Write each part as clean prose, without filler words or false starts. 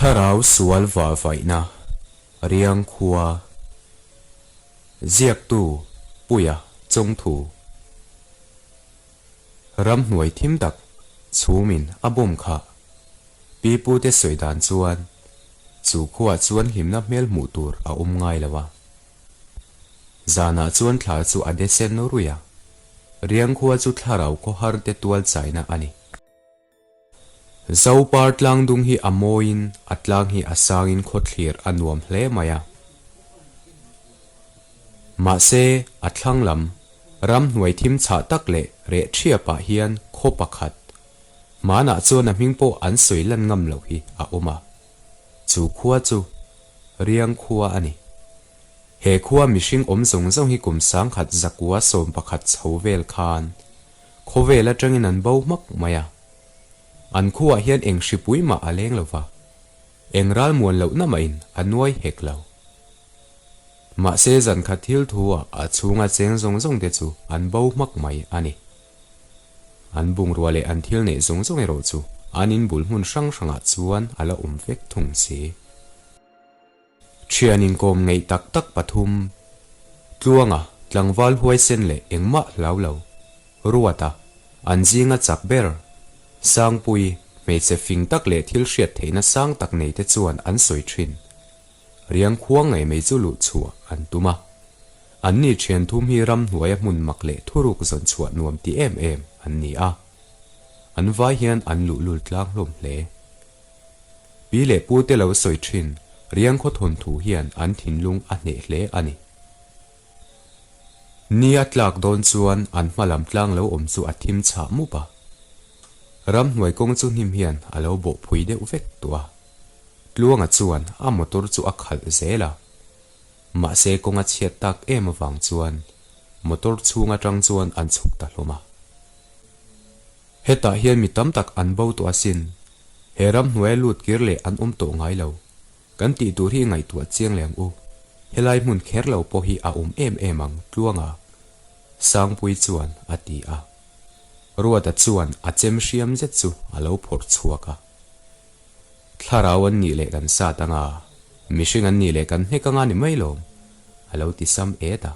Thlarau sual vahvaihna Riang khua Ziaktu Puia Chawngthu Ramhnuai thim tak chhumin a bawm khah Pipute sawi dan chuan chu khuaah chuan hlimna hmel hmuh tur a awm ngai lo a. Zanah chuan thla chu a de sen ruih a, Riang khua chu thlarau khawhar te tual chaina a ni. Zopar tlangdung hi a mawiin a tlang hi a sangin khawthlir a nuam hle mai a. Mahse, a thlang lam, ramhnuai thim chhah tak leh reh thiapah hian khaw pakhat, hmanah chuan a hming pawh an sawi lan ngam loh hi a awm a. Chu khua chu Riang khua a ni. He khua mihring awm zawng zawng hi kum sangkhat zakua 11 chho vel khan khawvel atangin an bo hmak mai a. An khuaah hian eng hripui mah a leng lo va, eng ral muan lohna mahin a nuai hek lo. Mahse zankhat thil thu-ah a chhunga cheng zawng zawng te chu an bo hmak mai a ni. An bungrua leh an thil neih zawng zawng erawh chu an inbul hmun hrang hrangah chuan a la awm vek thung si. Thian inkawm ngeih tak tak pathum, Tluanga, tlangval huaisen leh engmah hlau lo, Ruata, an zinga chak ber, Sangpui, hmeichhe fing tak leh thil hriat theihna sang tak nei te chuan an sawi thin. Riang khuang ngei mai chu luh chhuah an tum a. Anni thian thum hi ramhnuaia hmun mak leh thuruk zawn chhuah nuam ti em em an ni a. An vai hian an luhlul tlang hlawm hle. Pi leh pu te lo sawi thin, Riang khaw thawnthu hian an thinlung a hneh hle a ni. Ni a tlak dawn chuan an hma lam tlang lo awm chu a thim chhah mup a. Ramhnuai kawng chu hnim hian a lo bawh phui deuh vek tawh a. Tluanga chuan a motor chu a khalh zel a. Mahse kawng a chhiat tak em avang chuan motor chhung atang chuan an chhuk ta hlawm a. Hetah hian mi tam tak an bo tawh asin. He ramhnuaia lut kir leh an awm tawh ngai lo. Kan tih tur hi ngaihtuah chiang leh ang u. Helai hmun kher lo pawh hi a awm em em ang Tluanga Sangpui chuan a ti a. Ruata chuan a chem hriam zet chu a lo phawrh chhuak a. Thlarau an nih leh kan sat anga, mihring an nih leh kan hnek anga ni mai lawm, a lo ti sam et a.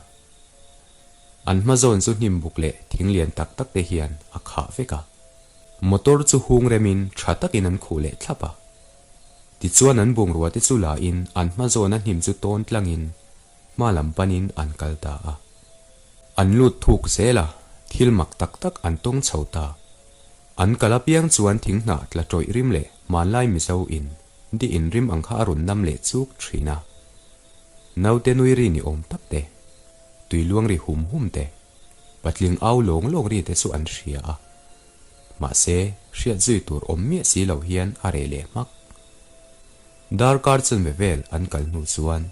An hma zawn chu hnim buk leh thing lian tak tak te hian a khah vek a. Motor chu hung remin tha takin an khuh leh thlap a. Tichuan an bungrua te chu la in an hma zawna hnim chu tawn tlangin hma lam panin an kal ta a. An lut thuk zel a, thil mak tak tak an tawng chho ta. An kal apiang chuan thing hnah tla tawih rim leh hmanlai Mizo in di in rim ang kha a rawn nam leh chuk thin a. Naute nui ri ni awm tak te, tui luang ri hum hum te, patling au lawng lawng ri te chu an hria a. Mahse, hriat zui tur awm miah si lo hian a reh leh hmak. Darkar chanve vel an kal hnu chuan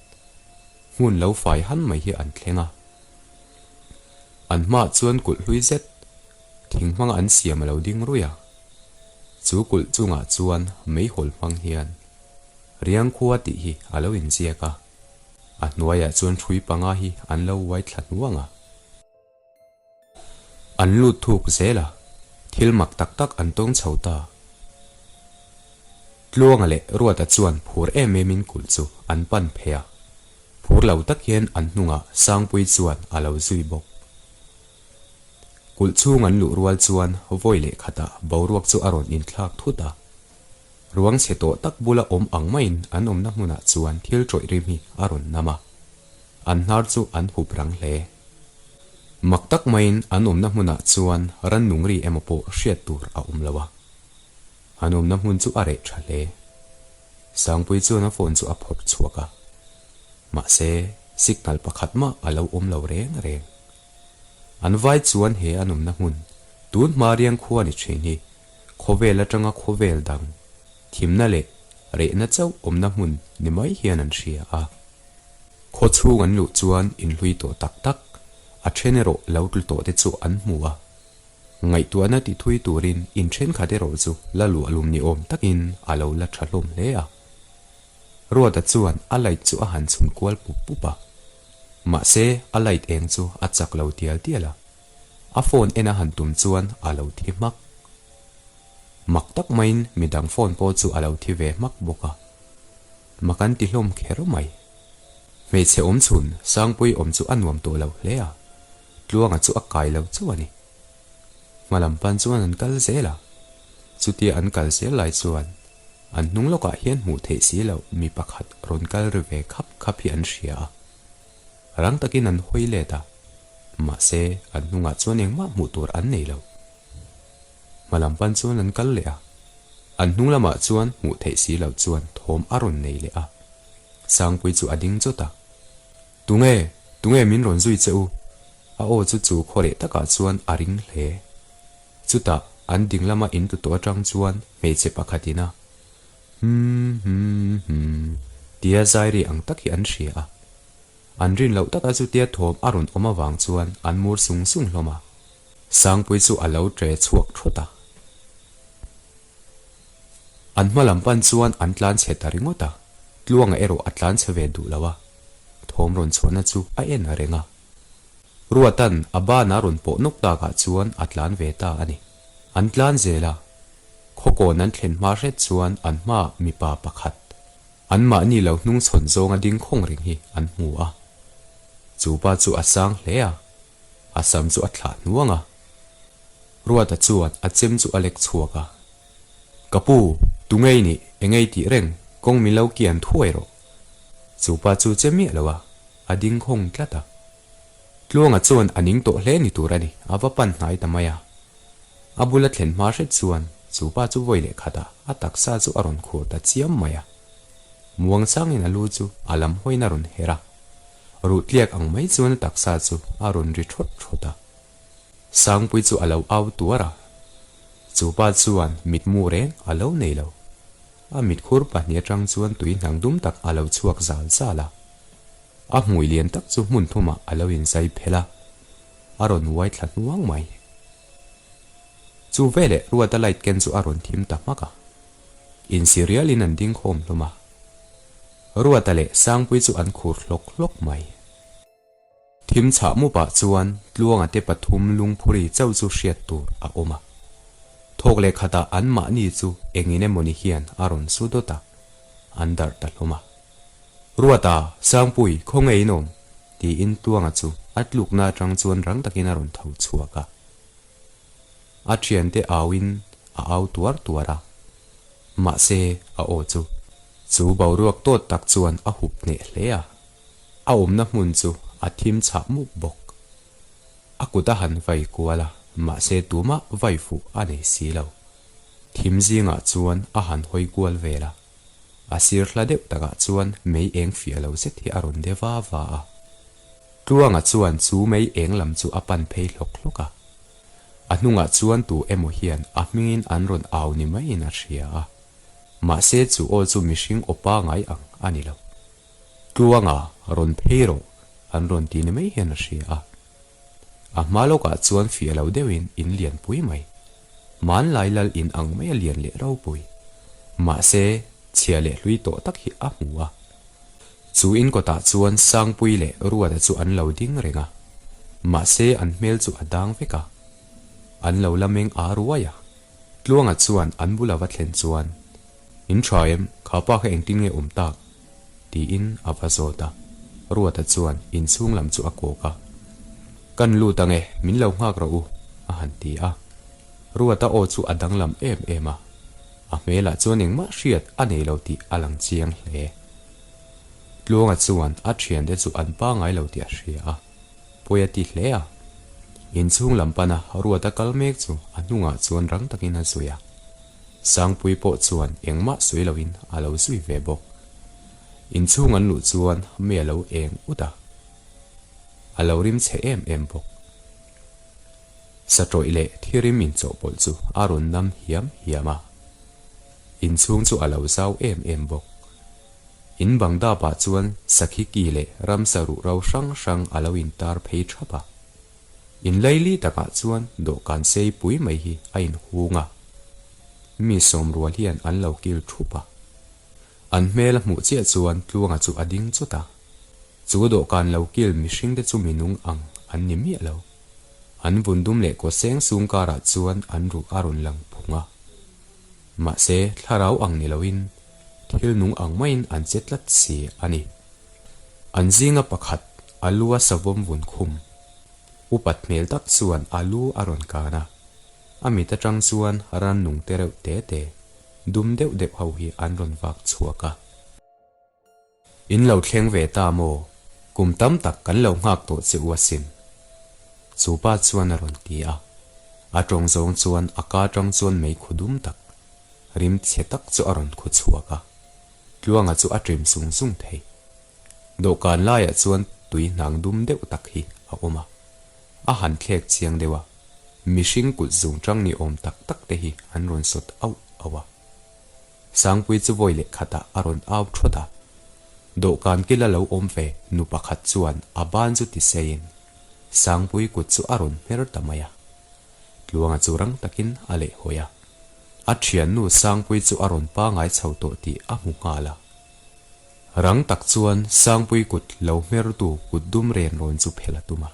hmun lo fai han mai hi an thleng a. An hmaah chuan kulh hlui zet, thing hmanga an siam a lo ding ruih a. Chu kulh chungah chuan meihawl hmang hian Riang khua tih hi a lo inziak a, a hnuaiah chuan hrui panga hi an lo uai thla hnuang a. An lut thuk zel a, thil mak tak tak an tawng chho ta. Tluanga leh Ruata chuan phur em emin kulh chu an pan phei a, phur lo tak hian an hnungah Sangpui chuan a lo zui bawk. Kulh chhung an luh rual chuan vawi leh khatah boruak chu a rawn inthlak thut a. Ruang chhe tawh tak bula awm ang maiin an awmna hmunah chuan thil tawih rim hi a rawn nam a, an hnar chu an hup rang hle. Mak tak maiin an awmna hmunah chuan rannung ri emaw pawh hriat tur a awm lo a, an awmna hmun chu a reh tha hle. Sangpui chuan a phone chu a phawrh chhuak a, mahse signal pakhat mah a lo awm lo reng reng. An vai chuan he an awmna hmun, tun hma riang khua ni thin hi Khawvel atanga khawvel dang, thimna leh rehna chauh awmna hmun ni mai hian an hria a. Khaw chhung an luh chuan inhlui tawh tak tak, a then erawh lo tlu tawh te chu an hmu a. Ngaihtuahna ti thui turin in thenkhat erawh chu la luah lum ni awm takin a lo la tha hlawm hle a. Ruata chuan a light chu a han chhun kual pup pup a. Mahse a light eng chu a chak lo tial tial a. A phone en a han tum chuan a lo thi hmak. Mak tak maiin midang phone pawh chu a lo thi ve hmak bawk a. Mak an ti hlawm kher mai. Hmeichhe awm chhun Sangpui awm chu a nuam tawh lo hle a, Tluanga chu a kai lo chauh a ni. Hma lam pan chuan an kal zel a, chutia an kal zel lai chuan an hnung lawkah hian hmuh theih si loh mi pakhat rawn kal ri ve khap khap hi an hria a. Rang takin an hawi let a, mahse an hnungah chuan engmah hmuh tur an nei lo. Hma lam pan chuan an kal leh a, an hnung lamah chuan hmuh theih si loh chuan thawm a rawn nei leh a. Sangpui chu a ding chawt a, Tunge? Tunge min rawn zui che u? A aw chu chu khaw leh takah chuan a ring hle. Chutah an ding lama in tlu tawh atang chuan hmeichhe pakhatin a Hum hum hum tia zai ri ang tak hi an hria a. An rin loh taka chutia thawm a rawn awm avang chuan an mur sung sung hlawm a. Sangpui chu a lo ṭe chhuak thawt a. An hma lam pan chuan an tlan chhe ta ringawt a, Tluanga erawh a tlan chhe ve duh lo a, thawm rawn chhuahna chu a en a reng a. Ruatan a bana rawn pawh nawk takah chuan a tlan ve ta a ni. An tlan zel a, khawkawn an thlen hma hret chuan an hmaah mipa pakhat, anmahni lo hnungchhawn zawnga ding khawng reng hi an hmu a. Chu pa chu a sang hle a, a sam chu a thlah hnuang a. Ruata chuan a chem chu a lek chhuak a. Ka pu, tu ngei nih, eng ei tih reng, kawng min lo kian thuai rawh. Chu pa chu che miah lo a, a ding khawng tlat a. Tluanga chuan a ning tawh hle ni tur a ni, a va pan hnai ta mai a. A bula thlen hma hret chuan chu pa chu vawi leh khat a, a taksa chu a rawn khur ta chiam mai a. Muang changin a lu chu a lam hawiin a rawn her a. Ruh tliak ang mai chuan a taksa chu a rawn ri thawt thawt a. Sangpui chu a lo au tuar a, chu pa chuan mitmu reng a lo nei lo. A mitkhur pahnih atang chuan tui hnang dum tak a lo chhuak zal zal a. A hmui lian tak chu hmun thumah a lo inzai phel a, a rawn uai thla hnuang mai. Chu veleh Ruata light ken chu a rawn thim ta hmak a. Insi rialin an ding khawm hlawm a. Ruata leh Sangpui chu an khur hlawk hlawk mai. Thim chhah mupah chuan Tluanga te pathum lungphuri chauh chu hriat tur a awm a. Thawk leh khatah anmahni chu engin emawni hian a rawn su dawt a, an darh ta hlawm a. Ruata, Sangpui, khawnge in awm? tiin Tluanga chu a tlukna atang chuan rang takin a rawn tho chhuak a. A thiante auin a au tuar tuar a, mahse a aw chu chu boruak tawt tak chuan a hup hneh hle a. A awmna hmun chu a thim chhah mup bawk. A kut a han vai kual a, mahse tumah vai fuh a nei si lo. Thim zingah chuan a han hawi kual vel a, a sir hla deuh takah chuan mei eng fiah lo zet hi a rawn de va va a. Tluanga chuan chu mei eng lam chu a pan phei hlawk hlawk a. A hnungah chuan tu emaw hian a hmingin an rawn au ni maiin a hria a, mahse chu aw chu mihring aw pangai ang a ni lo. Tluanga rawn phei rawh an rawn ti ni mai hian a hria a. A hma lawkah chuan fiah lo deuhin in lian pui mai. Hmanlai lal in ang mai a lian leh ropui. Mahse, chhia leh hlui tawh tak hi a hmu a. Chu in kawtah chuan Sangpui leh Ruata chu an lo ding reng a. Mahse, an hmel chu a dang vek a. An lo la meng a ruai a. Tluanga chuan an bul a va thlen chuan, In tha em? Kha pa kha engtin nge awm tak? Tiin a va zawt a. Ruata chuan inchhung lam chu a kawk a. Kan lut ang e, min lo nghak rawh u, a han ti a. Ruata aw chu a danglam em em a. A hmelah chuan engmah hriat a nei lo tih a lang chiang hle. Tluanga chuan a thiante chu an pangai lo tih a hria a, pawi a ti hle a. Inchhung lam pana Ruata kal mek chu a hnungah chuan rang takin a zui a. Sangpui pawh chuan engmah sawi loin a lo zui ve bawk. Inchhung an luh chuan mi a lo eng ut a, a lo rim chhe em em bawk. Satawih leh thirim inchawhpawlh chu a rawn nam hiam hiam a, inchhung chu a lo zau em em bawk. In bang dapah chuan sakhi ki leh ramsa ruhro hrang hrang a lo intar phei thap a. In laili takah chuan dawhkan sei pui mai hi a inhung a, mi sawmrual hian an lo kil thup a. An hmel a hmuh chiah chuan Tluanga chu a ding chawt a, chu dawhkan lo kil mihringte chu minung ang an ni miah lo. An vun dum leh kaw seng sung karah chuan an ruh a rawn lang phung a. Mahse, thlarau ang ni loin. Thil nung ang maiin an che tlat si a ni. An zinga pakhat, a lu a savawm vun khum. Upat hmel tak chuan a lu a rawn kan a. A mit atang chuan rannung te reuh te te, dum deuh deuh ho hi an rawn vak chhuak a. In lo thleng ve ta maw? Kum tam tak kan lo nghak tawh che u asin. Chu pa chuan a rawn ti a. A tawng zawng chuan a ka tang chuan mei khu dum tak, rim chhe tak chu a rawn khu chhuak a. Tluanga chu a ṭim sung sung thei. Dawhkan laiah chuan tui hnang dum deuh tak hi a awm a. A han thlek chiang deuh a, mihring kut zung ṭang ni awm tak tak te hi an rawn sawt auh auh a. Sangpui chu vawi leh khatah a rawn au thawt a. Dawhkan kila lo awm ve nu pakhat chuan a ban chu ti seiin Sangpui kut chu a rawn hmer ta mai a. Tluanga chu rang takin a leh hawi a. A thiannu Sangpui chu a rawn pangai chho tawh tih a hmu nghal a. Rang tak chuan Sangpui kut lo hmertu kut dum ren rawn chu phelh a tum a.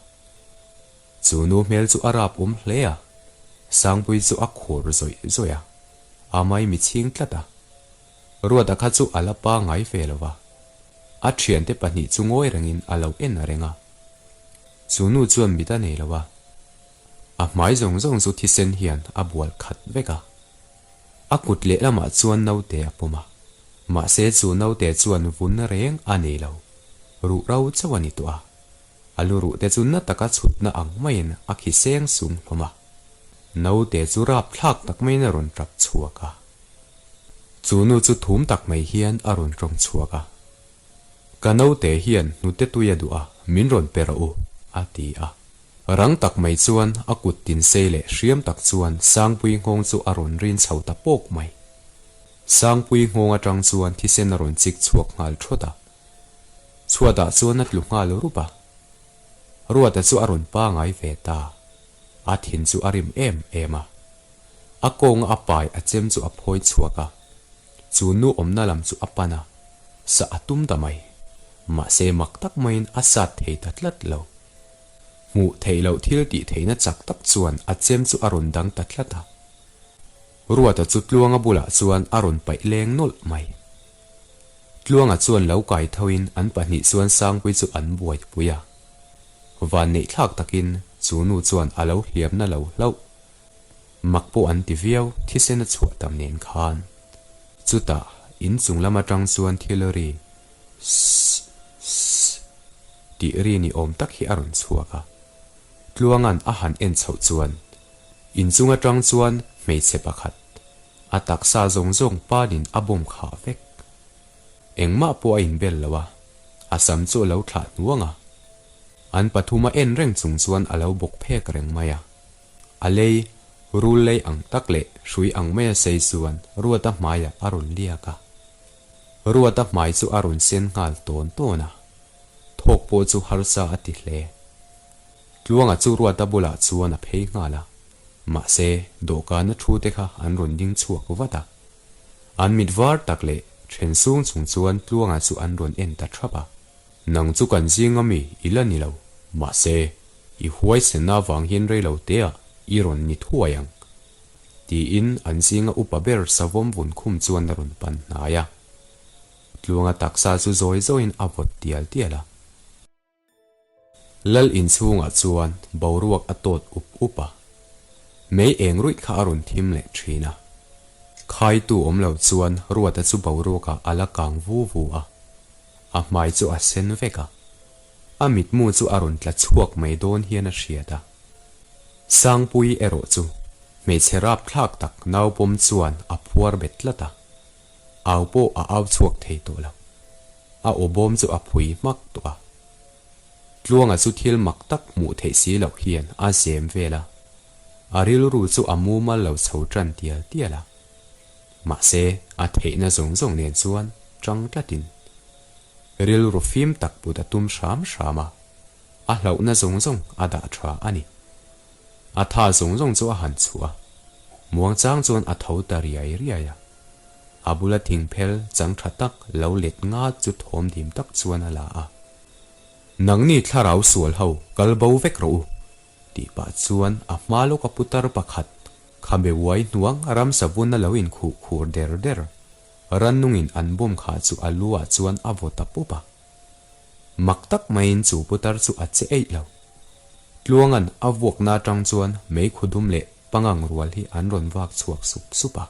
Chu nu hmel chu a rap awm hle a, Sangpui chu a khur zawih zawih a, a mai mi chhing tlat a. Ruata kha chu a la pangai ve lo va, a thiante pahnih chu ngawi rengin a lo en reng a. Chu nu chuan mit a nei lo a, a hmai zawng zawng chu thisen hian a bual khat vek a. A kut lehlamah chuan naute a pawm a, mahse chu naute chuan vun reng a nei lo, ruh ro chauh a ni tawh a. A lu ruh te chu na taka chhutna ang maiin a khi seng sung hlawm a. Naute chu rapthlak tak maiin a rawn tap chhuak a. Chu nu chu thum tak mai hian a rawn tawng chhuak a. Ka naute hian hnute tui a duh a, min rawn pe rawh u, a ti a. Rang tak mai chuan a kut tin sei leh hriam tak chuan Sangpui nghawng chu a rawn rin chho ta pawk mai. Sangpui nghawng atang chuan thisen a rawn chik chhuak nghal thawt a. Chhuatah chuan a tlu nghal rup a. Ruata chu a rawn pangai ve ta. A thin chu a rim em em a. A kawnga a pai a chem chu a phawi chhuak a. Chu nu awmna lam chu a pan a, sa a tum ta mai. Mahse mak tak maiin a sat thei ta tlat lo. Hmuh theih loh thil tih theihna chak tak chuan a chem chu a rawn dang ta tlat a. Ruata chu Tluanga bulah chuan a rawn paih leng nawlh mai. Tluanga chuan lo kai thoin an pahnih chuan Sangpui chu an buaipui a. Van neih thlak takin chu nu chuan a lo hliamna lo hlauh. Mak pawh an ti viau thisen a chhuah tam nen khan. Chutah in chung lam atang chuan thil ri sss sss tih ri ni awm tak hi a rawn chhuak a. Tluanga'n a han en chhoh chuan in chung atang chuan hmeichhe pakhat A taksa zawng zawng panin a bawm khah vek. Engmah pawh a inbel lo a, a sam chu a lo thlah hnuang a. An pathum a en reng chung chuan a lo bawk phek reng mai a. A lei, rul lei ang tak leh hrui ang maia sei chuan Ruata hmaiah a rawn liak a. Ruata hmai chu a rawn sen nghal tawn tawn a. Thawk pawh chu harsa a ti hle. Tluanga chu Ruata bulah chuan a phei nghal a. Mahse, dawhkana thu te kha an rawn ding chhuak vat a. An mit var tak leh then sung chung chuan Tluanga chu an rawn en ta thap a. Nang chu kan zinga mi i la ni lo, mahse, i huaisenna avang hian rei lo teah i rawn ni thuai ang, tiin an zinga upa ber savawm vun khum chuan a rawn pan hnai a. Tluanga taksa chu zawi zawiin a vawt tial tial a. Lal inchhungah chuan boruak a tawt up up a, mei eng ruih kha a rawn thim leh thin a. Khaitu awm lo chuan Ruata chu boruakah a la kang vu vu a, a hmai chu a sen vek a, a mitmu chu a rawn tla chhuak mai dawn hian a hriat a. Sangpuii erawh chu hmeichhe rapthlak tak naupawm chuan a phuar bet tlat a, au pawh a au chhuak thei tawh lo. A aw bawm chu a phui hmak tawh a. Tluanga chu thil mak tak hmuh theih si loh hian a zem vel a, a rilru chu a mumal lo chho tan tial tial a. Mahse, a theihna zawng zawng nen chuan tang tlatin rilru fim tak put a tum hram hram a, a hlauhna zawng zawng a dah tha a ni. A tha zawng zawng chu a han chhuah a, muangchang chuan a tho ta riai riai a. A bula thingphel chang tha tak lo let ngat chu thawm dim tak chuan a la a. Nangni thlarau sual ho kal bo vek rawh u, tih pah chuan a hma lawk a putar pakhat khabe uai hnuang ramsa vun a lo inkhuh khur der der. Rannungin an bawm khah chu a lu ah chuan a vaw ta pup a. Mak tak maiin chu putar chu a che eih lo. Tluanga'n a vuakna atang chuan meikhu dum leh pangang rual hi an rawn vak chhuak sup sup a.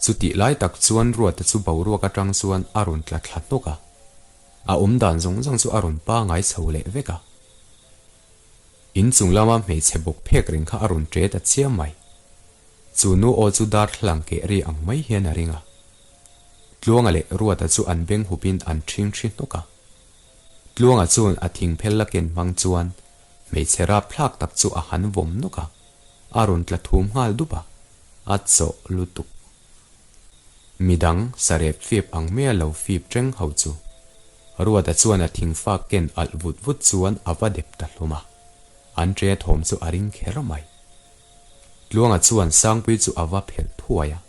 Chutih lai tak chuan Ruata chu boruak atang chuan a rawn tla thla hnawk a. A awmdan zawng zawng chu a rawn pangai chho leh vek a. In chung lama hmeichhe bawk phek reng kha a rawn ṭe ta chiam mai. Chu nu aw chu darthlalang keh ri ang mai hian a ring a. Tluanga leh Ruata chu an beng hupin an ṭhing ṭhi hnawk a. Tluanga chuan a thingphel la ken hmang chuan hmeichhe rapthlak tak chu a han vawm nawk a, a rawn tla thum nghal dup a, a chawh lutuk. Midang sarep fip ang maia lo fip reng ho chu Ruata chuan a thingfak ken alh vut vut chuan a va dep ta hlawm a, an ṭe thawm chu a ring kher mai. Tluanga chuan Sangpui chu a va phelh thuai a,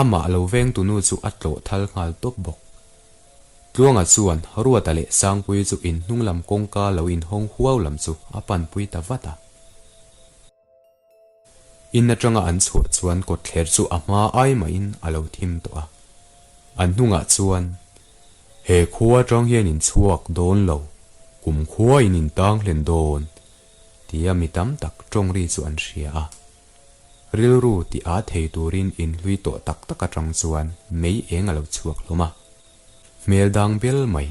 amah lo vengtunu chu a tlawh thal nghal tawp bawk. Tluanga chuan Ruata leh Sangpui chu inhnung lam kawngka lo inhawng huau lam chu a panpui ta vat a. In atanga an chhuah chuan kawtthler chu a hma ai mahin a lo thim tawh a. An hnungah chuan, He khua atang hian in chhuak dawn lo, kum khua in intang hlen dawn, tia mi tam tak tawng ri chu an hria a. Rilru ti a thei turin inhlui tawh tak tak atang chuan mei eng a lo chhuak hlawm a. Hmel dang bel mai,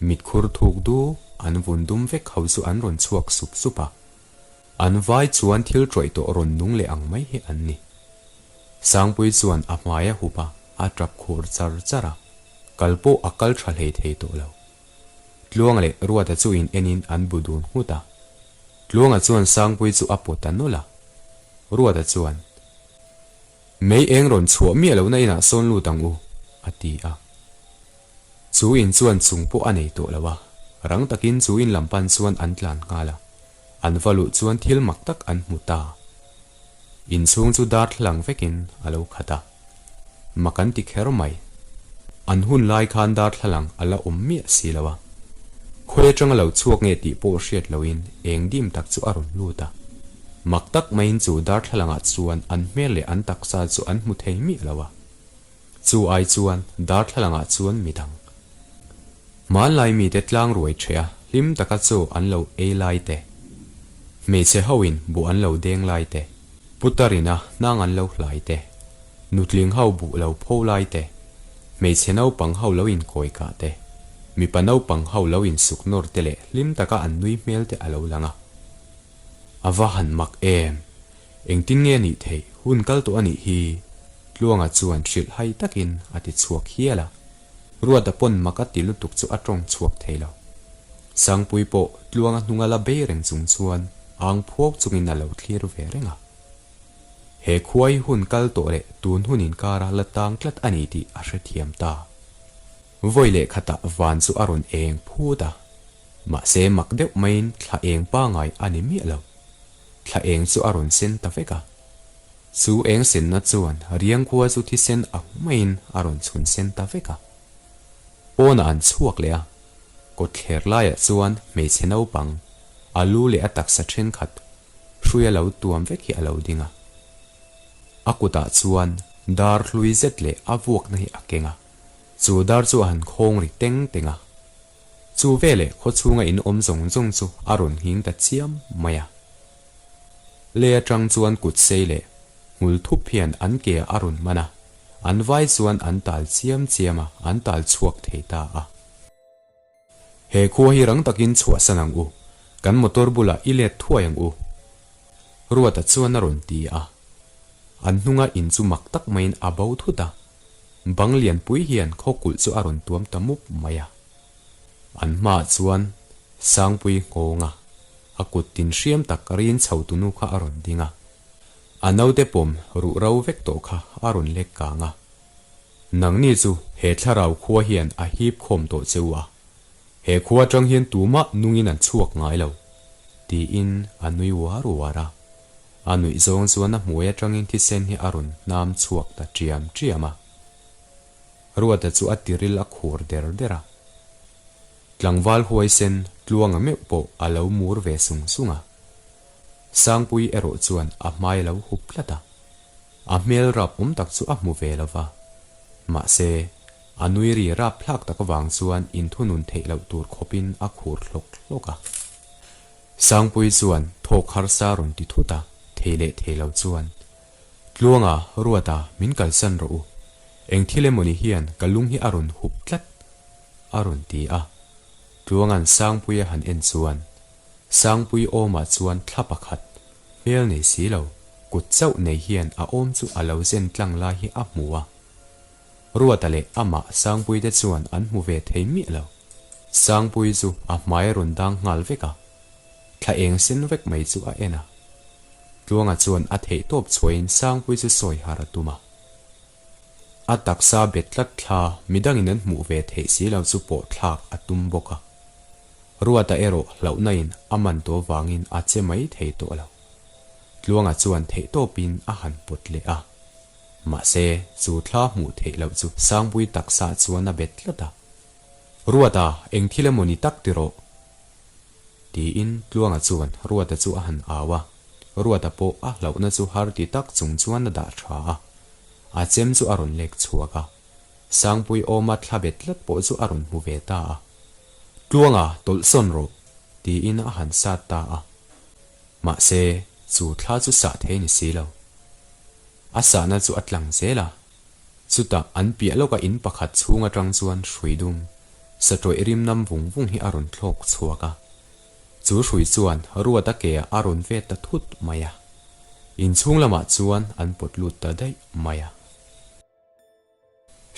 mitkhur thuk du an vun dum vek ho chu an rawn chhuak sup sup a. An vai chuan thil tawih tawh rawn nung leh ang mai hi an ni. Sangpui chuan a hmai a hup a, a tap khur char char a, kal pawh a kal tha hlei thei tawh lo. Tluanga leh Ruata chu in enin an bu dun nghut a. Tluanga chuan Sangpui chu a pawt ta nawlh a. Ruata chuan, Mei eng rawn chhuah miah lohna inah sawn lut ang u, a ti a. Chu in chuan chung pawh a nei tawh lo a, rang takin chu in lam pan chuan an tlan nghal a. An va luh chuan thil mak tak an hmu ta. Inchhung chu darthlalang vekin a lo khat a. Mak an ti kher mai. An hun lai khan darthlalang a la awm miah si lo a. Khawi atanga lo chhuak nge tih pawh hriat loin eng dim tak chu a rawn lut a. Mak tak maiin chu darthlalangah chuan an hmel leh an taksa chu an hmu thei miah lo a. Chu ai chuan darthlalangah chuan midang. Hmanlai mite tlang ruai ṭheh a, hlim taka chaw an lo ei lai te, hmeichhe hoin buh an lo deng lai te, putar ina hnang an lo hlai te, nutling ho buh lo pho lai te, hmeichhe naupang ho lo inkawi kah te, mipa naupang ho lo insuk nawr te leh hlim taka an nui hmel te a lo lang a. A va han mak em! Engtin nge a nih theih? Hun kal tawh a nih hi! Tluanga chuan hrilh hai takin a ti chhuak hial a. Ruata pawn mak a ti lutuk chu a tawng chhuak thei lo. Sangpui pawh Tluanga hnunga la bei reng chung chuan ang phuau chungin a lo thlir ve reng a. He khuai hun kal tawh leh tun hun inkara la tang tlat a ni tih a hrethiam ta. Vawi leh khatah van chu a rawn eng phut a. Mahse mak deuh maiin thla eng pangai a ni miah lo. Thla eng chu a rawn sen ta vek a. Chu eng senna chuan riang khua chu thisen ang maiin a rawn chhun sen ta vek a. Pawnah an chhuak leh a, kawtthler laiah chuan hmeichhe naupang, a lu leh a taksa thenkhat hrui a lo tuam vek hi a lo ding a. A kutah chuan dar hlui zet leh a vuakna hi a keng a, chu dar chu a han khawng ri teng teng a. Chu veleh khawchhunga in awm zawng zawng chu a rawn nghing ta chiam mai a. Lei atang chuan kut sei leh hmul thup hian an ke a rawn man a, an vai chuan an tal chiam chiam a, an tal chhuak thei ta a. He khua hi rang takin chhuahsan ang u, kan motor bulah i let thuai ang u. Ruata chuan a rawn ti a. An hnunga in chu mak tak maiin a bo thut a, bang lianpui hian khawkulh chu a rawn tuam ta mup mai a. An hmaah chuan Sangpui nghawnga a kut tin hriam tak rin chho tunu kha a rawn ding a, a naute pawm ruh ro vek tawh kha a rawn lek kang a. Nangni chu he thlarau khua hian a hip khawm tawh che u a, he khua atang hian tumah nungin an chhuak ngai lo, tiin a nui uar uar a. A nuih zawng chuan a hmuai atangin thisen hi a rawn hnam chhuak ta ṭiam ṭiam a. Ruata chu a tiril a khur der der a. Tlangval huaisen Tluanga meuh pawh a lo mur ve sung sung a. Sangpui erawh chuan a hmai a lo hup tlat a. A hmel rap awm tak chu a hmu ve lo va. Mahse, a nui ri rapthlak tak avang chuan inthunun theih loh tur khawpin a khur hlawk hlawk a. Sangpuii chuan thawk harsa rawn ti thut a, thei leh thei lo chuan, Tluanga, Ruata, min kalsan rawh u. Eng thil emawni hian ka lung hi a rawn hup tlat, a rawn ti a. Tluanga'n Sangpuii a han en chuan, Sangpuii awmah chuan thla pakhat, hmel nei si lo, kut chauh nei hian a awm chu a lo zen tlang lai hi a hmu a. Ruata leh amah Sangpuii te chuan an hmu ve thei miah lo. Sangpuii chu a hmai a rawn dang nghal vek a, thla eng sen vek mai chu a en a. Tluanga chuan a theih tawp chhuahin Sangpuii chu sawi har a tum a. A taksa bet tlat thla midangin an hmuh ve theih si lo chu pawh thlak a tum bawk a. Ruata erawh hlauhna in a man tawh vangin a che mai thei tawh lo. Tluanga chuan theih tawpin a han pawt leh a. Mahse, chu thla hmuh theih loh chu Sangpui taksa chuan a bet tlat a. Ruata, eng thil emaw ni tak ti rawh? Tiin Tluanga chuan Ruata chu a han au a. Ruata pawh a hlauhna chu har ti tak chung chuan a dah tha a. A chem chu a rawn lek chhuak a. Sangpui awma thla bet tlat pawh chu a rawn hmu ve ta a. Tluanga, tawlh sawn rawh! tiin a han sat ta a. Mahse, chu thla chu sah thei ni si lo. A sahna chu a tlang zel a. Chutah an piah lawka in pakhat chhung atang chuan hrui dum, satawih rim nam vung vung hi a rawn thlawk chhuak a. Chu hrui chuan Ruata ke ah a rawn vet ta thut mai a. Inchhung lamah chuan an pawt lut ta daih mai a.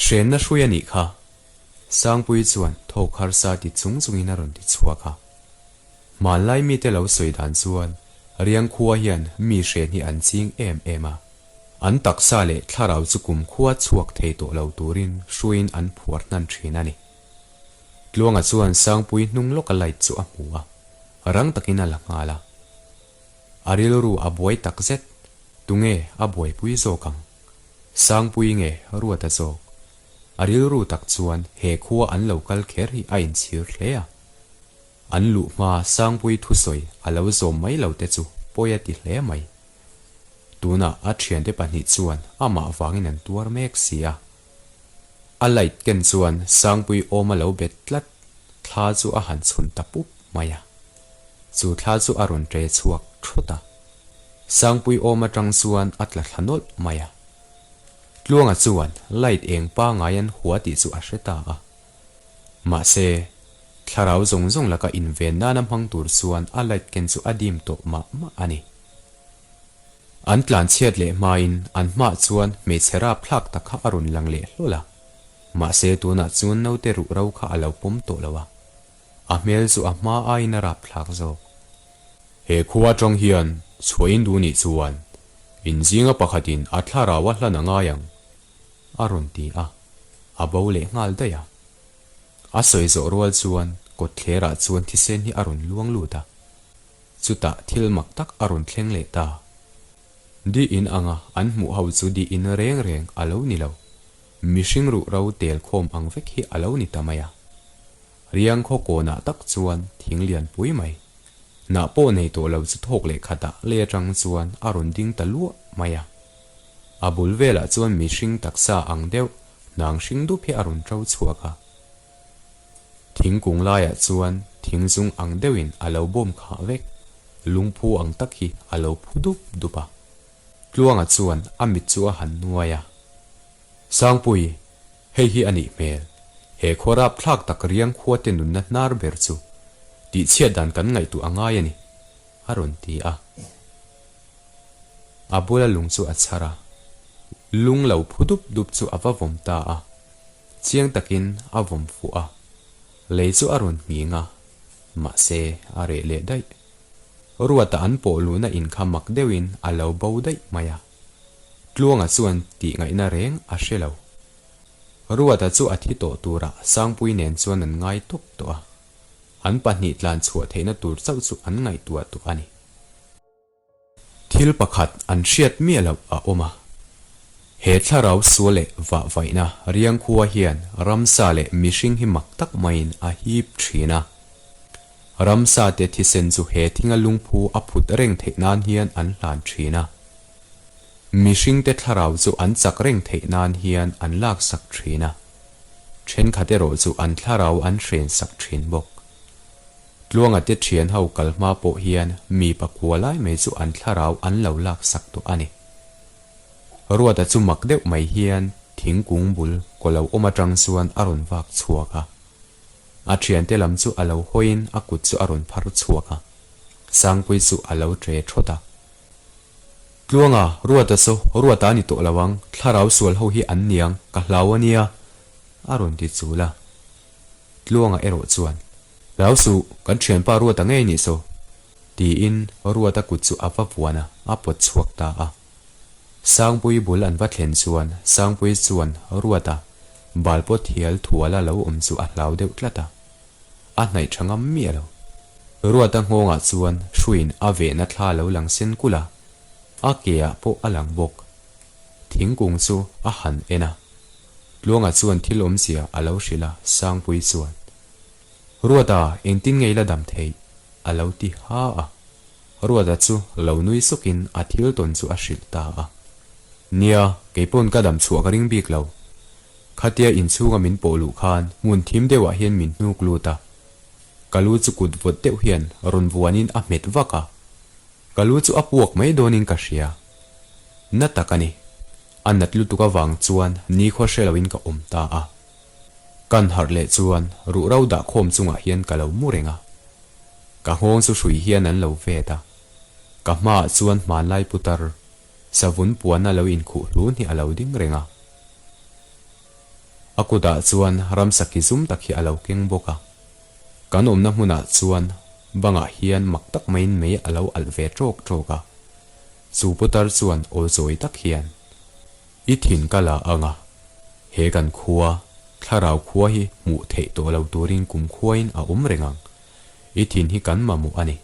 Hrenna hrui a nih kha. Sangpuii chuan thawk harsa ti chung chungin a rawn ti chhuak a. Hmanlai mite lo sawi dan chuan Riang khua hian mi hren hi an ching em em a. An taksa leh thlarau chu kumkhua chhuak thei tawh lo turin hruiin an phuar hnan thin a ni. Tluanga chuan Sangpuii hnung lawka light chu a hmu a, rang takin a la nghal a. A rilru a buai takzet, tunge a buaipui zawk ang? Sangpui nge Ruata zawk? A rilru tak chuan he khua an lo kal kher hi a inchhir hle a. An luh hma Sangpui thusawi a lo zawm mai lo te chu pawi a ti hle mai. Tunah a thiante pahnih chuan amah vangin an tuar mek si a. A light ken chuan Sangpui awm a lo bet tlat, thla chu a han chhun ta pup mai a. Chu thla chu a rawn ṭe chhuak thut a. Sangpui awm atang chuan a tla thla nawlh mai a. Tluanga chuan light eng pangai an hua tih chu a hre ta a. Mahse, thlarau zawng zawng laka inven nana hmang tur chuan a light ken chu a dim tawh mah mah a ni. An tlan chhiat leh hmain an hmaah chuan hmeichhe rapthlak tak kha a rawn lang leh hlawl a. Mahse, tunah chuan naute ruh ro kha a lo pawm tawh lo a. A hmel chu a hma aiin a rapthlak zawk. He khua atang hian chhuahin duh nih chuan inzinga pakhatin a thlarau a hlan a ngai ang, a rawn ti a, a bo leh nghal daih a. A sawi zawh rual chuan kawtthlerah chuan thisen hi a rawn luang lut a, chutah thil mak tak a rawn thleng leh ta. Di in anga an hmuh ho chu di in reng reng a lo ni lo, mihring ruh ro tel khawm ang vek hi a lo ni ta mai a. Riang khaw kawnah tak chuan thing lian pui mai. Hnah pawh nei tawh lo chu thawk leh khatah lei atang chuan a rawn ding ta luah mai a. A bul velah chuan mihring taksa ang deuh hnang hring dup hi a rawn ṭo chhuak a. Thingkung laiah chuan thing zung ang deuhin a lo bawm khah vek, lungphu ang tak hi a lo phu dup dup a. Tluanga chuan a mit chu a han nuai a. Sangpui, Hei hi a nih hmel. He khua rapthlak tak riang khuate nunna hnar ber chu tihchhiat dan kan ngaihtuah a ngai a ni, a rawn ti a. A bula lung chu a chhar a, lung lo phu dup dup chu a va vawm ta a, chiang takin a vawm fuh a, lei chu a rawn nghing a, mahse a reh leh daih. Ruata an pawh luhna in kha mak deuhin a lo bo daih mai a. Tluanga chuan tih ngaihna reng a hre lo. Ruata chu a thi tawh turah Sangpui nen chuan an ngai tawp tawh a. An pahnih tlan chhuah theihna tur chauh chu an ngaihtuah tawh a ni. Thil pakhat an hriat miah loh a awm a. He thlarau sual leh vah vaihna riangkhua hian ramsa leh mihring hi mak tak maiin a hip thin a. Ramsa te thisen chu he thinga lungphu a phut reng theih nan hian an hlan thin a. Mihringte thlarau chu an chak reng theih nan hian an laksak thin a, thenkhat erawh chu an thlarau an hrensak thin bawk. Tluanga te thian ho kal hma pawh hian mi pakua lai mai chu an thlarau an lo laksak tawh a ni. Ruata chu mak deuh mai hian thingkung bul kaw lo awm atang chuan a rawn vak chhuak a. A thiante lam chu a lo hawiin a kut chu a rawn phar chhuak a, Sangpui chu a lo tre thawt a. Tluanga, Ruata saw, Ruata a ni tawh lo ang, thlarau sual ho hi an niang, ka hlau a nia, a rawn ti chul a. Tluanga erawh chuan, Hlau suh, kan thianpa Ruata ngei nih saw, tiin Ruata kut chu a va vuan a, a pawt chhuak ta a. Sangpui bul an va thlen chuan Sangpui chuan Ruata bal pawt hial thuala lo awm chu a hlau deuh tlat a, a hnaih tha ngam miah lo. Ruata nghawngah chuan hruiin a vehna thla lo lang sen kulh a, a keah pawh a lang bawk. Thingkung chu a han en a, Tluanga chuan thil awmzia a lo hrilh a, Sangpui chuan, Ruata, engtin nge i la dam theih? a lo ti ha a. Ruata chu lo nui sukin a thil tawn chu a hrilh ta a. Nia, kei pawn ka dam chhuah ka ring bik lo. Khatia inchhunga min pawh luh khan hmun thim deuhah hian min hnuk lut a. Ka lu chu kut vawt deuh hian rawn vuanin a hmet vak a. Ka lu chu a puak mai dawnin ka hria. Na tak a ni. A nat lutuk avang chuan nikhua hre loin ka awm ta a. Kan harh leh chuan ruhro dah khawm chungah hian ka lo mu reng a. Ka nghawng chu hrui hian an lo vet a. Ka hmaah chuan hmanlai putar savun puana lo inkhuh hlun hi a lo ding reng a. A kutah chuan ramsa ki zum tak hi a lo keng bawk a. Kan awmna hmunah chuan bangah hian mak tak maiin mei a lo alh ve ṭawk ṭawk a. Chu putar chuan aw zawi tak hian, I thin ka la ang a, he kan khua, thlarau khua hi hmuh theih tawh lo turin kum khuain a awm reng ang. I thin hi kan mamawh a ni.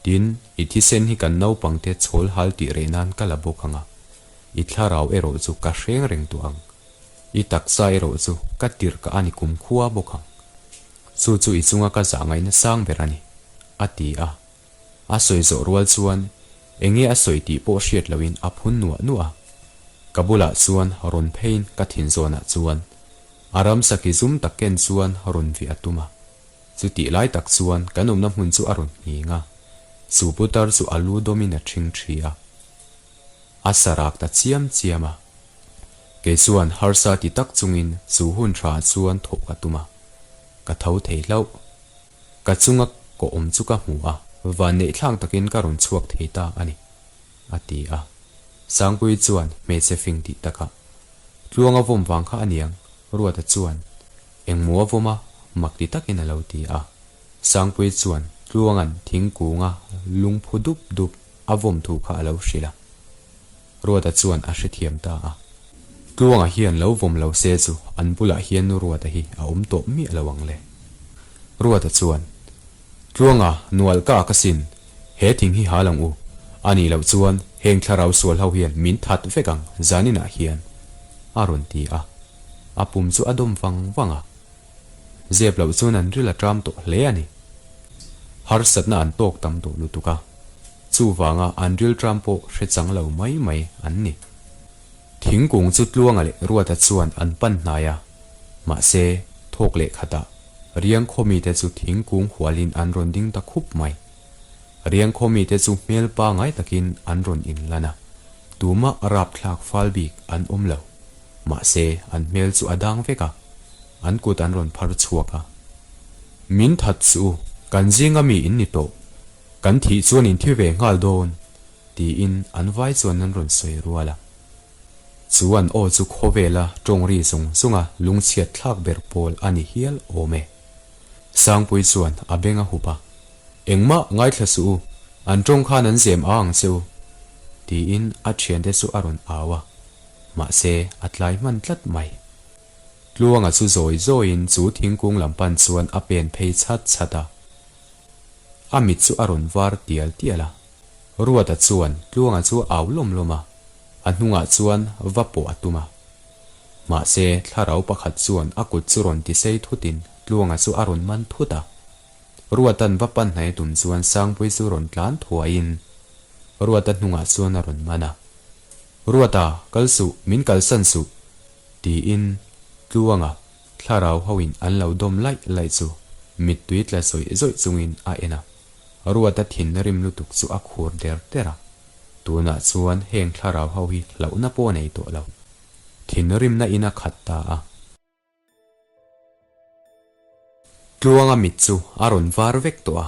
Tin, i thisen hi kan naupangte chhawl hal tih reh nan ka la bawk ang a. I thlarau erawh chu ka hreng reng tawh ang. I taksa erawh chu ka tirh ka a ni kum khua bawk ang. Chu chu i chunga ka zah ngaihna sang ber a ni, a ti a. A sawi zawh rual chuan eng nge a sawi tih pawh hriat loin a phun nuah nuah a. Ka bulah chuan rawn pheiin ka thin zawnah chuan a ramsa ki zum tak ken chuan rawn vih a tum a. Chutih lai tak chuan kan awmna hmun chu a rawn nghing a, chu putar chu a lu dawmin a ṭhing ṭhi a. A sa rak ta chiam chiam a. Kei chuan harsa ti tak chungin chu hun ṭha chuan thawh ka tum a, ka tho thei hlauh. Ka chunga kaw awm chu ka hmu a, vanneihthlak takin ka rawn chhuak thei ta a ni, a ti a. Sangpuii chuan hmeichhe fing tih takah, Tluanga vawm vang kha a niang, Ruata chuan, Engmaw a vawm a? mak ti takin a lo ti a. Sangpuii chuan Tluanga'n thingkunga lungphu dup dup a vawm thu kha a lo hrilh a. Ruata chuan a hrethiam ta a. Tluanga hian lo vawm lo se chu an bulah hian nu Ruata hi a awm tawh miah lo ang le. Ruata chuan, Tluanga, nual ka ak asin, he thing hi hal ang u. A nih loh chuan heng thlarau sual ho hian min that vek ang zaninah hian, a rawn ti a. A pum chu a dawm vang vang a. Zep loh chuan an ril a ṭam tawh hle a ni. Harsatna an tawk tam tawh lutuk a, chuvanga an ril ṭam pawh hre chang lo mai mai an ni. Thingkung chu Tluanga leh Ruata chuan an pan hnai a, mahse, thawk leh khatah Riang khaw mite chu thingkung hualin an rawn ding ta khup mai. Riang khaw mite chu hmel pangai takin an rawn inlan a, tumah rapthlak fal bik an awm lo. Mahse, an hmel chu a dang vek a, an kut an rawn phar chhuak a. Min that suh u, kan zinga mi in ni tawh. Kan thih chuan in thi ve nghal dawn, tiin an vai chuan an rawn sawi rual a. Chu an aw chu khawvela tawng ri zung zunga lungchhiat thlak ber pawl a ni hial awm e. Sangpui chuan a beng a hup a, Engmah ngaithla suh u, an tawng khan an zem a ang che u, tiin a thiante chu a rawn au a. Mahse, a tlai hman tlat mai. Tluanga chu zawi zawiin chu thingkung lam pan chuan a pen phei chhat chhat a. A mit chu a rawn var tial tial a. Ruata chuan Tluanga chu a au lawm lawm a, a hnungah chuan va pawh a tum a. Mahse, thlarau pakhat chuan a kut chu rawn tisei thutin Tluanga chu a rawn man thut a. Ruata'n va pan hnai a tum chuan Sangpui chu rawn tlan thuaiin Ruata hnungah chuan a rawn man a. Ruata, kal suh, min kalsan suh! tiin Tluanga thlarau hoin an lo dawm laih laih chu mittui tla zawih zawih chungin a en a. Ruata thin rim lutuk chu a khur der der a. Tunah chuan heng thlarau ho hi hlauhna pawh a nei tawh lo. Thinrimna in a khat ta a. Tluanga mit chu a rawn var vek tawh a,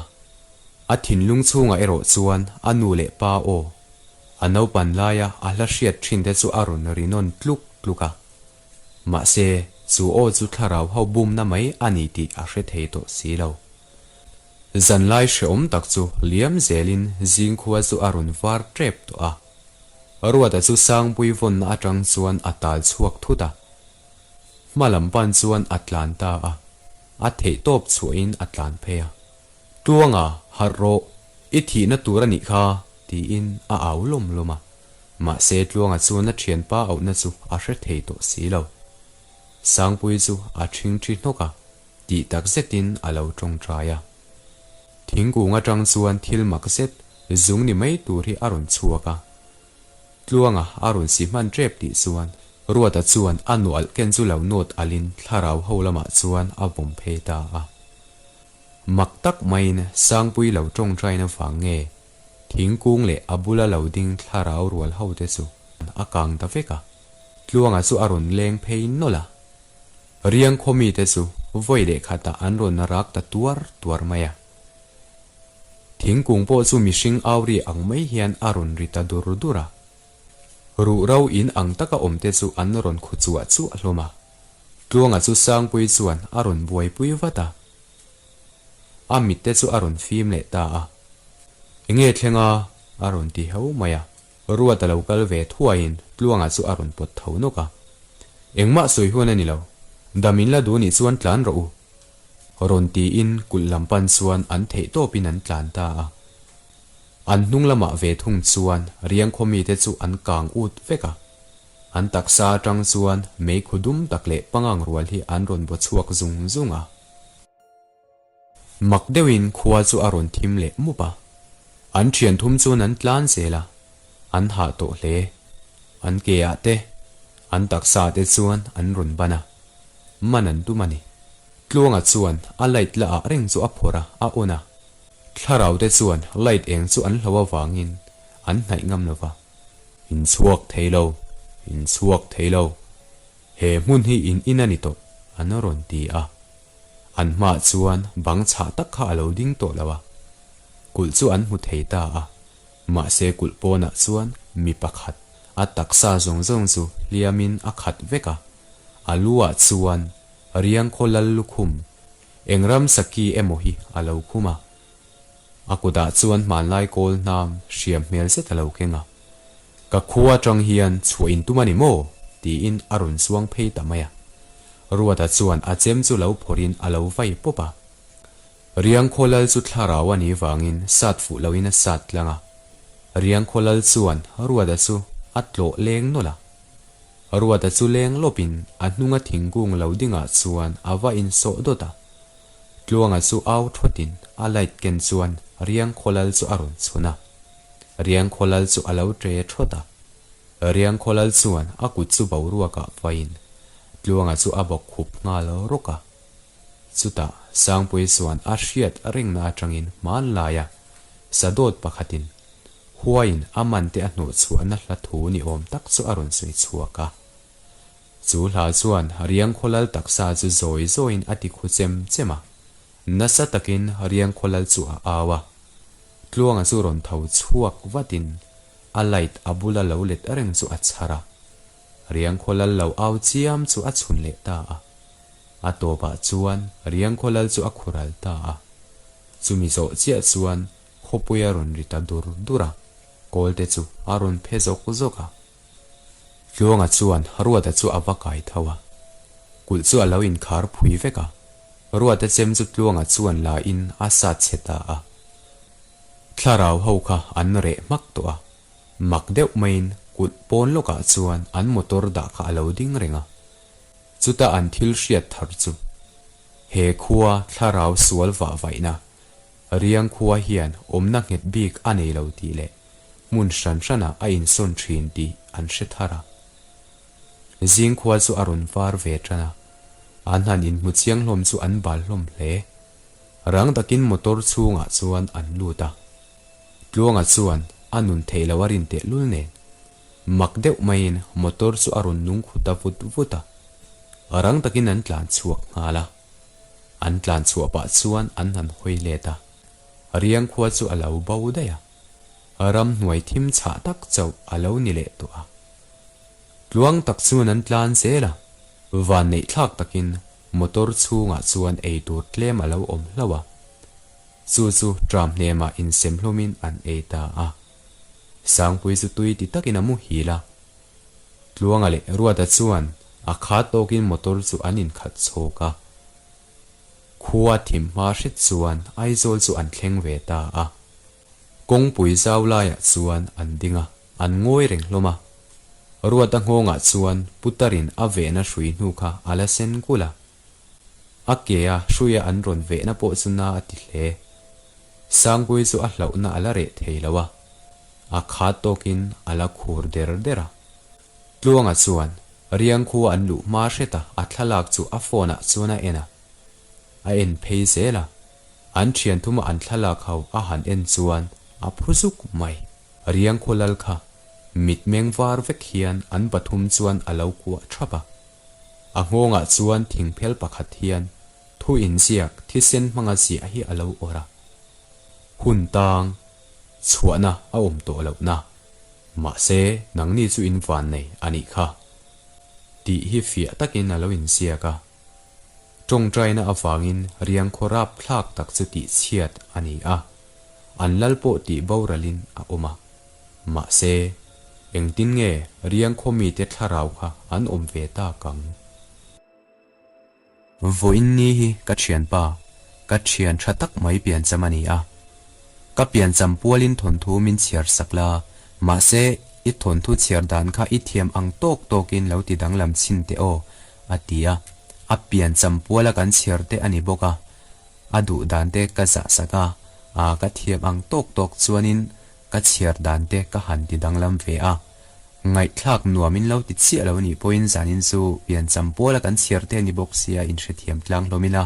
a thinlung chhungah erawh chuan a nu leh pa aw, a naupan laia a hla hriat thin te chu a rawn ri nawn tluk tluk a. Mahse, chu aw chu thlarau ho bumna mai a ni tih a hre thei tawh si lo. Zanlai hrehawm tak chu liam zelin zingkhua chu a rawn var tep tawh a. Ruata chu Sangpui vawnna atang chuan a tal chhuak thut a. Hma lam pan chuan a tlan ta a, a theih tawp chhuahin a tlan phei a. Tluanga, harh rawh, i thihna tur a nih kha, tiin a au lawm lawm a. Mahse Tluanga chuan a thianpa auhna chu a hre thei tawh si lo. Sangpui chu a ṭhingṭhi hnawk a, tih tak zetin a lo ṭawngṭai a. Thingkung aṭang chuan thil mak zet zung ni mai tur hi a rawn chhuak a. Tluanga a rawn si hman ṭep tih chuan Ruata chuan a nualh ken chu lo nawt alhin thlarau ho lamah chuan a vawm phei ta a. Mak tak maiin Sangpui lo ṭawngṭaina vang nge thingkung leh a bula lo ding thlarau rual ho te chu a kang ta vek a. Tluanga chu a rawn leng phei nawlh a. Riang khaw mite chu vawi leh khatah an rawn rak ta tuar tuar mai a. Thingkung pawh chu mihring au ri ang mai hian a rawn ri ta dur dur a. Ruh ro in ang taka awm te chu an rawn khu chuah chuah hlawm a. Tluanga chu Sangpui chuan a rawn buaipui vat a. A mit te chu a rawn fim leh ta a. Enge thleng a? a rawn ti ho mai a. Ruat a lo kal ve thuaiin Tluanga chu a rawn pawt tho nawk a. Engmah sawi huan a ni lo. Dam in la duh nih chuan tlan rawh u. Rawn tiin kulh lam pan chuan an theih tawpin an tlan ta a. An hnung lamah ve thung chuan riang khaw mite chu an kang ut vek a. An taksa atang chuan meikhu dum tak leh pangang rual hi an rawn baw chhuak zung zung a. Mak deuhin khua chu a rawn thim leh mup a. An thian thum chuan an tlan zel a, an hah tawh hle. An ke ah te, an taksa ah te chuan an rawn ban a, man an tum a ni. Tluanga chuan a light la ah reng chu a phawrh a, a on a. Thlarau te chuan light eng chu an hlo avangin an hnaih ngam lo va. In chhuak thei lo, in chhuak thei lo. He hmun hi in in a ni tawh, an rawn ti a. An hmaah chuan bang chhah tak kha a lo ding tawh lo a, kulh chu an hmu thei ta a, mahse kulh pawnah chuan mi pakhat a taksa zawng zawng chu hliamin a khat vek a, a lu ah chuan riangkhaw lal lukhum eng ramsa ki emaw hi a lo khum a, a kutah chuan hmanlai kawl hnam hriam hmel zet a lo keng a. Ka khua atang hian chhuah in tum a ni maw? tiin a rawn chuang phei ta mai a. Ruata chuan a chem chu lo phawrhin a lo vai pawp a. Riangkhaw lal chu thlarau a nih vangin sat fuh loin a sat tlang a. Riangkhaw lal chuan Ruata chu a tlawh leng nawlh a. Ruata chu leng lawpin a hnunga thingkung lo dingah chuan a va insawh dawt a. Tluanga chu au thawtin a light ken chuan Riangkhaw lal chu a rawn chhun a. Riangkhawlal chu a lo ṭe ṭhawt a. Riangkhawlal chuan a kut chu boruakah vaiin Tluanga chu a bawk khup nghal rawk a. Chutah Sangpui chuan a hriat rengna aṭangin hmanlaia sadawt pakhatin huaiin a mante a hnawhchhuahna hla thu ni awm tak chu a rawn sawi chhuak a. Chu hla chuan Riangkhawlal taksa chu zawi zawiin a ti khu chem chem a. Nasa takin Riangkhawlal chu a au a. Tluanga chu rawn tho chhuak vatin a light a bula lo let reng chu a chhar a, Riangkhaw lal lo au chiam chu a chhun leh ta a. A tawpah chuan Riangkhaw lal chu a khural ta a. Chumi zawh chiah chuan khawpui a rawn ri ta dur dur a, kawlte chu a rawn phe zawk zawk a. Tluanga chuan Ruata chu a va kai tho a, kulh chu a lo inkhar phui vek a. Ruata chem chu Tluanga chuan la in a sat chhe ta a. Thlarau ho kha an reh hmak tawh a, mak deuh maiin kulh pawn lawkah chuan an motor dah kha a lo ding reng a. Chuta an thil hriat thar chu, he khua thlarau sual vah vaihna, riang khua hian awmna nghet bik a nei lo tih leh. hmun hran hranah a insawn thin tih an hre thar a. Zing khua chu a rawn var ve tan a, an han inhmu chiang hlawm chu an bal hlawm hle. Rang takin motor chhungah chuan an lut a. Tluanga chuan a nun theih loh a rin tehlul nen, mak deuh maiin motor chu a rawn nung khut ta vut vut a. Rang takin an tlan chhuak nghal a. An tlan chhuah pah chuan an han hawi let a. Riang khua chu a lo bo daih a. Ramhnuai thim chhah tak chauh a lo ni leh tawh a. Tluang tak chuan an tlan zel a. Vanneih thlak takin motor chhungah chuan eitur tlem a lo awm hlauh a. Chu chu tram hnemah insem hlawmin an ei ta a. Sangpui chu tui ti takin a muhil a. Tluanga leh Ruata chuan a khat tawkin motor chu an inkhalh chhawk a. Khua thim hma hret chuan Aizawl chu an thleng ve ta a. Kawngpui zau laiah chuan an ding a, an ngawi reng hlawm a. Ruata nghawngah chuan Putarin a vehna hrui hnu kha a la sen kulh a. A ke a hruia an rawn vehna pawh chu na a ti hle. Sangpui chu a hlauhna a la reh thei lo a, a khat tawkin a la khur der der a. Tluanga chuan Riang khua an luh hma hret a, a thlalak chu a phone ah chuan a en a. A en phei zel a, an thian thuma an thlalak ho a han en chuan a phu zuk mai. Riang khua lal kha mitmeng var vek hian an pathum chuan a lo kuah thap a. A nghawngah chuan thingphel pakhat hian thu inziak thisen hmanga ziah hi a lo awrh a. Hun tang chhuahna a awm tawh lohna. Mahse, nangni chu in van nei a nih kha. Tih hi fiah takin a lo inziak a. Tawngtaina avangin riang khaw rap thlak tak chu tihchhiat a ni a, an lal pawh tih boralin a awm a. Mahse, engtin nge riang khaw mite thlarau kha an awm ve tak ang? Vawiin ni hi ka thianpa, ka thian tha tak mai piancham a ni a. Ka piancham pualin thawnthu min chhiar sak la, mahse i thawnthu chhiar dan kha i thiam ang tawk tawkin lo ti danglam chhin teh aw, a ti a. A piancham puala kan chhiar te a ni bawk a, a duh dan te ka zah sak a, a ka thiam ang tawk tawk chuanin ka chhiar dan te ka han ti danglam ve a. Ngaihthlak nuam in lo ti chiah lo nih pawhin zanin chu piancham pawla kan chhiar te a ni bawk sia inhrethiam tlang hlawm ila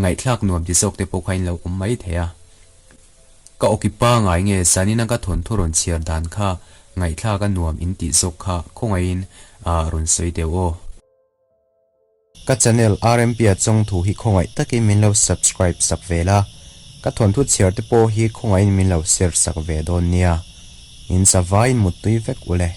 ngaihthlak nuam ti zawk te pawh kha in lo awm mai thei a. Ka awki pangai nge zanina ka thawnthu rawn chhiar dan kha ngaihthlak a nuam in tih zawk kha khawngaihin rawn sawi deuh aw. Ka channel RMP-a chawngthu hi khawngaih takin min lo subscribe sak ve la, ka thawnthu chhiar te pawh hi khawngaihin min lo share sak ve dawn nia. In savaiin muttui vek ule.